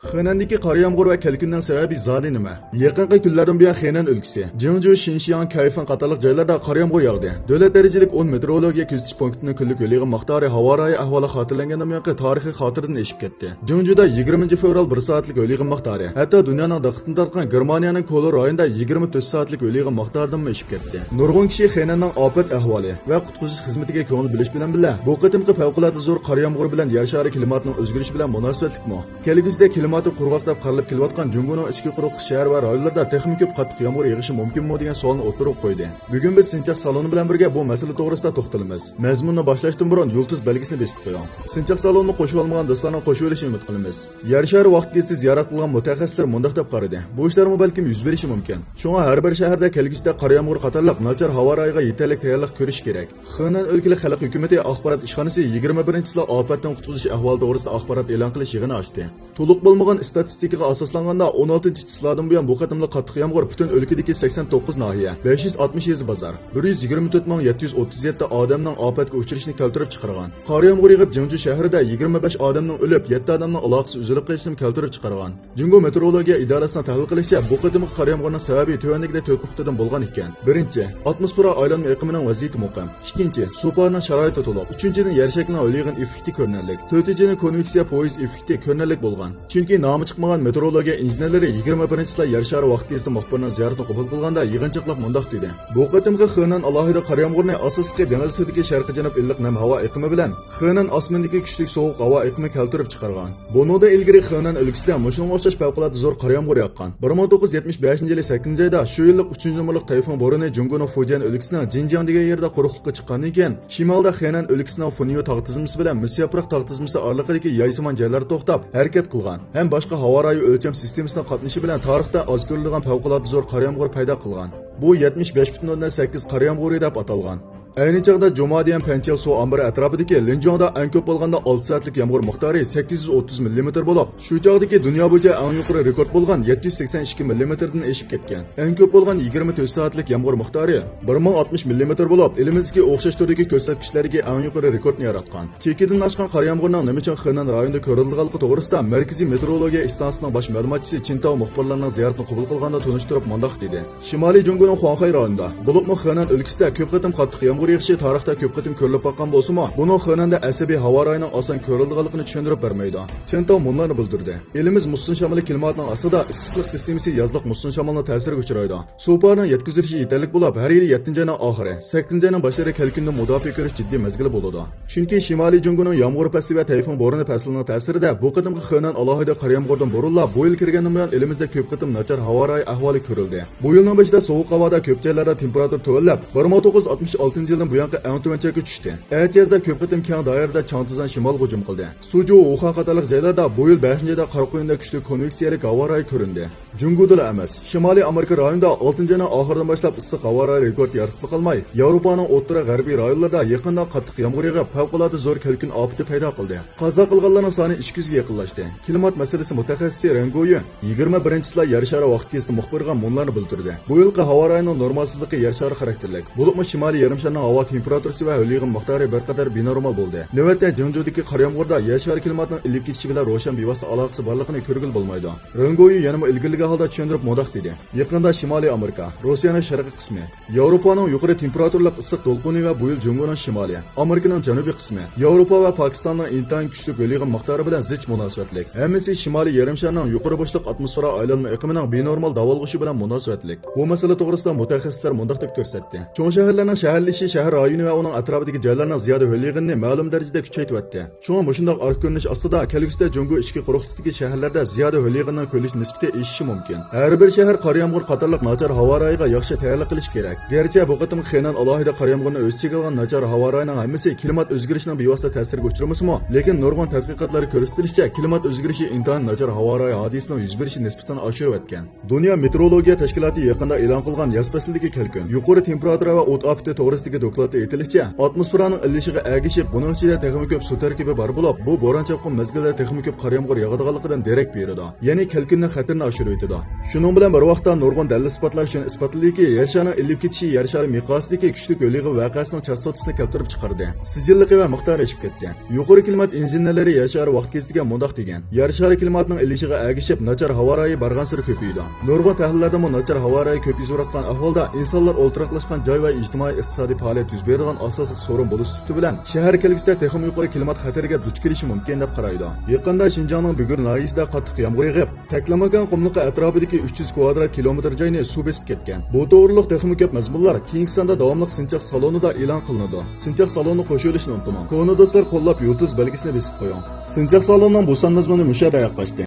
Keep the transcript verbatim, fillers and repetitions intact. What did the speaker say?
خېنەندىكى قار يامغۇر ۋە كەلكۈننىڭ سەۋەبى زادى نېمە؟ يېقىنقى كۈنلەردىن بۇيان خېنەن ئۆلكىسى، جىڭجۇ، شىنشياڭ، كەيفېڭ قاتارلىق جايلاردا قار يامغۇر ياغدى. دۆلەت دەرىجىلىك ئون مېتېئورولوگىيە كۆزىتىش پونكىتىنىڭ كۈنلۈك ھۆل يېغىن مىقدارى ھاۋا رايى ئەھۋالى خاتىرىلەنگەندىن بۇيانقى تارىخىي خاتىرىدىن ئېشىپ كەتتى. جىڭجۇدا يىگىرمىنچى فېۋرال بىر سائەتلىك ھۆل يېغىن مىقدارى ھەتتا دۇنيانىڭ دىققىتىنى تارتقان گېرمانىيەنىڭ كولو رايونىدا يىگىرمە تۆت سائەتلىك ھۆل يېغىن مىقدارىدىنمۇ ئېشىپ كەتتى. نۇرغۇن كىشى خېنەننىڭ ئاپەت ئەھۋالى ۋە قۇتقۇزۇش خىزمىتىگە كۆڭۈل بۆلۈش بىلەن بىللە، بۇ قېتىمقى پەۋقۇلئاددە زور قار يامغۇرى بىلەن يەر شارى كىلىماتىنىڭ ئۆزگىرىشى بىلەن مۇناسىۋەتلىكمۇ؟ كەلگۈسىدە كىلىماتى قۇرغاقلاپ قارىلىپ كېلىۋاتقان جۇڭگونىڭ ئىچكى قۇرۇقلۇق شەھەر ۋە رايونلىرىدا تېخىمۇ كۆپ قاتتىق يامغۇر يېغىشى مۇمكىنمۇ دېگەن سوئالنى ئوتتۇرىغا قويدى. بۈگۈن بىز سىنچاق سالونى بىلەن بىرگە بۇ مەسىلە توغرىسىدا توختىلىمىز. مەزمۇننى باشلاشتىن بۇرۇن يۇلتۇز بەلگىسىنى بېسىپ قويۇڭ. سىنچاق سالونىنى قوشۇۋالمىغان دوستلارنىڭ قوشۇۋېلىشىنى ئۈمىد قىلىمىز. يەر شارى ۋاقىت گېزىتى زىيارەت قىلغان مۇتەخەسسىسلەر مۇنداق دەپ قارىدى، بۇ ئىشلارمۇ بەلكىم يۈز بېرىشى مۇمكىن. شۇڭا ھەر بىر شەھەردە كەلگۈسىدە قار يامغۇر قاتارلىق ناچار ھاۋا رايىغا يېتەرلىك تەييارلىق كۆرۈشى كېرەك. خېنەن ئۆلكىلىك خەلق ھۆكۈمىتى ئاخبارات ئىشخانىسى يىگىرمە بىرىنچى چىسلا ئاپەتتىن قۇتقۇزۇش ئەھۋالى توغرىسىدا ئاخبارات ئېلان قىلىش يىغىنى ئاچتى. تولۇق بولمىغان ئىستاتىستىكىغا ئاساسلانغاندا، ئون ئالتىنچى چىسلادىن بۇيان بۇ قېتىملىق قاتتىق يامغۇر پۈتۈن ئۆلكىدىكى سەكسەن توققۇز ناھىيە، بەش يۈز ئاتمىش يېزا بازار، بىر يۈز يىگىرمە تۆت مىڭ يەتتە يۈز ئوتتۇز يەتتە ئادەمنىڭ ئاپەتكە ئۇچرىشىنى كەلتۈرۈپ چىقارغان. قار يامغۇر يېغىپ، جىڭجۇ شەھىرىدە يىگىرمە بەش ئادەمنىڭ ئۆلۈپ، يەتتە ئادەمنىڭ ئالاقىسى ئۈزۈلۈپ قېلىشىنى كەلتۈرۈپ چىقارغان. جۇڭگو مېتېئورولوگىيە ئىدارىسىنىڭ تەھلىل قىلىشىچە، بۇ قېتىمقى قار يامغۇرنىڭ سەۋەبى تۆۋەندىكىدەك تۆت نۇقتىدىن بولغان ئىكەن. بىرىنچى، ئاتموسفېرا ئايلانما ئېقىمىنىڭ ۋەزىيىتى مۇقىم. ئىككىنچى، سۇ پارىنىڭ شارائىتى تولۇق. ئۈچىنچىدىن، يەر شەكلىنىڭ ھۆل يېغىن ئېففېكتى كۆرۈنەرلىك. تۆتىنچىدىن، كونۋېكسىيە پويىز ئېففېكتى كۆرۈنەرلىك بولغان. چۈنكى نامى چىقمىغان مېتېئورولوگىيە ئىنژېنېرلىرى يىگىرمە بىرىنچى چىسلا يەر شارى ۋاقىت گېزىتى مۇخبىرىنىڭ زىيارىتىنى قوبۇل قىلغاندا يىغىنچاقلاپ مۇنداق دېدى، بۇ قېتىمقى خېنەن ئالاھىدە قار يامغۇرىنى ئاساسلىقى دېڭىز ئۈستىدىكى شەرقىي جەنۇب ئىللىق نەم ھاۋا ئېقىمى بىلەن خېنەن ئاسمىنىدىكى كۈچلۈك سوغۇق ھاۋا ئېقىمى كەلتۈرۈپ چىقارغان. بۇنىڭدىن ئىلگىرى خېنەن ئۆلكىسىدە مۇشۇنىڭغا ئوخشاش پەۋقۇلئاددە زور قار يامغۇر ياغقان. بىر مىڭ توققۇز يۈز يەتمىش بەشىنچى يىلى سەككىزىنچى ئايدا شۇ يىللىق ئۈچىنچى نومۇرلۇق تەيفۇڭ بورىنى جۇڭگونىڭ فۇجيەن ئۆلكىسىنىڭ جىنجياڭ دېگەن يېرىدە قۇرۇقلۇققا چىققاندىن كېيىن، شىمالدا خېنەن ئۆلكىسىنىڭ فۇنيو تاغ تىزمىسى بىلەن مىس ياپراق تاغ تىزمىسى ئارىلىقىدىكى يايسىمان جايلاردا توختاپ ھەرىكەت قىلغان ھەم باشقا ھاۋا رايى ئۆلچەم سىستېمىسىنىڭ قاتنىشى بىلەن تارىختا ئاز كۆرۈلىدىغان پەۋقۇلئاددە زور قار يامغۇر پەيدا قىلغان. بۇ يەتمىش بەش پۈتۈن ئوندىن سەككىز قار يامغۇرى دەپ ئاتالغان. ئەينى چاغدا جۇمادىيەن پەنچياۋ سۇ ئامبىرى ئەتراپىدىكى لىنجۇڭدا ئەڭ كۆپ بولغاندا ئالتە سائەتلىك يامغۇر مىقدارى سەككىز يۈز ئوتتۇز مىللىمېتىر بولۇپ، شۇ چاغدىكى دۇنيا بويىچە ئەڭ يۇقىرى رېكورت بولغان يەتتە يۈز سەكسەن ئىككى مىللىمېتىردىن ئېشىپ كەتكەن. ئەڭ كۆپ بولغان يىگىرمە تۆت سائەتلىك يامغۇر مىقدارى بىر مىڭ ئاتمىش مىللىمېتىر بولۇپ، ئېلىمىزدىكى ئوخشاش تۈردىكى كۆرسەتكۈچلەردىكى ئەڭ يۇقىرى رېكورتنى ياراتقان. چېكىدىن ئاشقان قار يامغۇرنىڭ نېمە ئۈچۈن خېنەن رايونىدا كۆرۈلىدىغانلىقى توغرىسىدا مەركىزىي مېتېئورولوگىيە ئىستانسىسىنىڭ باش مەلۇماتچىسى چىن تاۋ مۇخبىرلارنىڭ زىيارىتىنى قوبۇل قىلغاندا تونۇشتۇرۇپ مۇنداق دېدى. شىمالىي جۇڭگونىڭ خۇاڭخەي رايونىدا، بولۇپمۇ خېنەن ئۆلكىسىدە كۆپ قېتىم قاتتىق يامغۇر يېغىشى تارىختا كۆپ قېتىم كۆرۈلۈپ باققان بولسىمۇ، بۇنىڭ خېنەندە ئەسەبىي ھاۋا رايىنىڭ ئاسان كۆرۈلىدىغانلىقىنى چۈشەندۈرۈپ بەرمەيدۇ. چىن تاۋ مۇنۇلارنى بىلدۈردى. ئېلىمىز مۇسسۇن شامىلى كىلىماتىنىڭ ئاستىدا، ئىسسىقلىق سىستېمىسى يازلىق مۇسسۇن شامىلىنىڭ تەسىرىگە ئۇچرايدۇ. سۇ پارىنىڭ يەتكۈزۈلۈشى يېتەرلىك بولۇپ، ھەر يىلى يەتتىنچى ئاينىڭ ئاخىرى، سەككىزىنچى ئاينىڭ باشلىرى كەلكۈندىن مۇداپىئە كۆرۈش جىددىي مەزگىلى بولىدۇ. چۈنكى شىمالىي جۇڭگونىڭ يامغۇر پەسلى ۋە تەيفۇڭ بورىنى پەسلىنىڭ تەسىرىدە بۇ قېتىمقى خېنەن ئالاھىدە قار يامغۇرىدىن بۇرۇنلا بۇ يىل كىرگەندىن بۇيان ئېلىمىزدە كۆپ قېتىم ناچار ھاۋا رايى ئەھۋالى كۆرۈلدى. بۇ يىلنىڭ بېشىدا سوغۇق ھاۋادا كۆپ جايلاردا تېمپېراتۇرا تۆۋەنلەپ، بىر مىڭ توققۇز يۈز ئاتمىش ئالتىنچى يىلدىن بۇيانقى ئەڭ تۆۋەن چەككە چۈشتى. ئەتىيازدا كۆپ قېتىم كەڭ دائىرىدە چاڭ-توزان شىمالغا ھۇجۇم قىلدى. سۇجۇ، ۋۇخەن قاتارلىق جايلاردا بۇ يىل بەشىنچى ئايدا قارا قۇيۇندەك كۈچلۈك كونۋېكسىيەلىك ھاۋا رايى كۆرۈندى. جۇڭگودىلا ئەمەس، شىمالىي ئامېرىكا رايونىدا ئالتىنچى ئاينىڭ ئاخىرىدىن باشلاپ ئىسسىق ھاۋا رايى رېكورت يارىتىپلا قالماي، ياۋروپانىڭ ئوتتۇرا غەربىي رايونلىرىدا يېقىندا قاتتىق يامغۇر يېغىپ، پەۋقۇلئاددە زور كەلكۈن ئاپىتى پەيدا قىلدى. قازا قىلغانلارنىڭ سانى ئىككى يۈزگە يېقىنلاشتى. كىلىمات مەسىلىسى مۇتەخەسسىسى رېڭ گويۈ يىگىرمە بىرىنچى چىسلا يەر شارى ۋاقىت گېزىتى مۇخبىرىغا مۇنۇلارنى بىلدۈردى. بۇ يىلقى ھاۋا رايىنىڭ نورمالسىزلىقى يەر شارى خاراكتېرلىك. بولۇپمۇ شىمالىي يېرىم شارنىڭ ھاۋا تېمپېراتۇرىسى ۋە ھۆل يېغىن مىقدارى بىر قەدەر بىنورمال بولدى. نۆۋەتتە جېڭجۇدىكى قار يامغۇردا يەر شارى كىلىماتىنىڭ ئېلىپ كېتىشى بىلەن روشەن بىۋاسىتە ئالاقىسى بارلىقىنى كۆرگىلى بولمايدۇ. رېڭ گويۈ يەنىمۇ ئىلگىرىلىگەن ھالدا چۈشەندۈرۈپ مۇنداق دېدى، يېقىندا شىمالىي ئامېرىكا، روسىيەنىڭ شەرقىي قىسمى، ياۋروپانىڭ يۇقىرى تېمپېراتۇرىلىق ئىسسىق دولقۇنى ۋە بۇ يىل جۇڭگونىڭ شىمالى، ئامېرىكىنىڭ جەنۇبىي قىسمى، ياۋروپا ۋە پاكىستاننىڭ ئىنتايىن كۈچلۈك ھۆل يېغىن مىقدارى بىلەن زىچ مۇناسىۋەتلىك. ھەممىسى شىمالىي يېرىم شارنىڭ يۇقىرى بوشلۇق ئاتموسفېرا ئايلانما ئېقىمىنىڭ بىنورمال داۋالغۇشى بىلەن مۇناسىۋەتلىك. بۇ مەسىلە توغرىسىدا مۇتەخەسسىسلەر مۇنداق دەپ كۆرسەتتى، چوڭ شەھەرلەرنىڭ شەھەرلىشىشى شەھەر رايونى ۋە ئۇنىڭ ئەتراپىدىكى جايلارنىڭ زىيادە ھۆل يېغىنىنى مەلۇم دەرىجىدە كۈچەيتىۋەتتى. شۇڭا مۇشۇنداق ئارقا كۆرۈنۈش ئاستىدا كەلگۈسىدە جۇڭگو ئىچكى قۇرۇقلۇقتىكى شەھەرلەردە زىيادە ھۆل يېغىننىڭ كۆرۈلۈش نىسبىتى ئېشىشى مۇمكىن. ھەر بىر شەھەر قار يامغۇر قاتارلىق ناچار ھاۋا رايىغا ياخشى تەييارلىق قىلىشى كېرەك. گەرچە بۇ قېتىمقى خېنەن ئالاھىدە قار يامغۇرىنى ئۆز ئىچىگە ئالغان ناچار ھاۋا رايىنىڭ ھەممىسى كىلىمات ئۆزگىرىشىنىڭ بىۋاسىتە تەسىرىگە ئۇچرىمىسىمۇ، لېكىن نۇرغۇن تەتقىقاتلاردا كۆرسىتىلىشىچە، كىلىمات ئۆزگىرىشى ئىنتايىن ناچار ھاۋا رايى ھادىسىسىنىڭ يۈز بېرىشى نىسبىتىنى ئاشۇرۇۋەتكەن. دۇنيا مېتېئورولوگىيە تەشكىلاتى يېقىندا ئېلان قىلغان ياز پەسلىدىكى كەلكۈن، يۇقىرى تېمپېراتۇرا ۋە ئوت ئاپىتى توغرىسىدىكى دوكلاتتا ئېيتىلىشىچە، ئاتموسفېرانىڭ ئىللىشىغا ئەگىشىپ، بۇنىڭ ئىچىدە تېخىمۇ كۆپ سۇ تەركىبى بار بولۇپ، بۇ بوران-چاپقۇن مەزگىلىدە تېخىمۇ كۆپ قار يامغۇر ياغىدىغانلىقىدىن دېرەك بېرىدۇ. يەنى كەلكۈننىڭ خەتىرىنى ئاشۇرۇۋېتىدۇ. كېتىدۇ. شۇنىڭ بىلەن بىر ۋاقىتتا نۇرغۇن دەلىل ئىسپاتلار شۇنى ئىسپاتلىدىكى، يەر شارىنىڭ ئېلىپ كېتىشى يەر شارى مىقياسىدىكى كۈچلۈك يۆلىغا ۋەقەسىنىڭ چاستوتىسىنى كەلتۈرۈپ چىقاردى. سىجىللىقى ۋە مىقدارى ئېشىپ كەتكەن. يۇقىرى كىلىمات ئىنژېنېرلىرى يەر شارى ۋاقىت گېزىتىگە مۇنداق دېگەن: يەر شارى كىلىماتىنىڭ ئېلىشىغا ئەگىشىپ، ناچار ھاۋا رايى بارغانسېرى كۆپىيىدۇ. نۇرغۇن تەھلىللەردىمۇ ناچار ھاۋا رايى كۆپ يۈز بېرىۋاتقان ئەھۋالدا ئىنسانلار ئولتۇراقلاشقان جاي ۋە ئىجتىمائىي ئىقتىسادىي پائالىيەت يۈز بېرىدىغان ئاساسلىق سورۇن بولۇش سۈپىتى بىلەن، شەھەر كەلگۈسىدە تېخىمۇ يۇقىرى كىلىمات خەتىرىگە دۇچ كېلىشى مۇمكىن دەپ قارايدۇ. يېقىندا شىنجاڭنىڭ بۈگۈر ناھىيەسىدە قاتتىق يامغۇر يېغىپ، تەكلىماكان قۇملۇقى ئەتراپىدىكى ئۈچ يۈز كۋادرات كىلومېتىر جاينى سۇ بېسىپ كەتكەن. بۇ توغرۇلۇق تېخىمۇ كۆپ مەزمۇنلار كېيىنكى ساندا داۋاملىق سىنچاق سالونىدا ئېلان قىلىنىدۇ. سىنچاق سالونىنى قوشۇۋېلىشنى ئۇنتۇماڭ. كونا دوستلار قوللاپ يۇلتۇز بەلگىسىنى بېسىپ قويۇڭ. سىنچاق سالونىنىڭ بۇ سان مەزمۇنى مۇشۇ يەردە ئاياغلاشتى.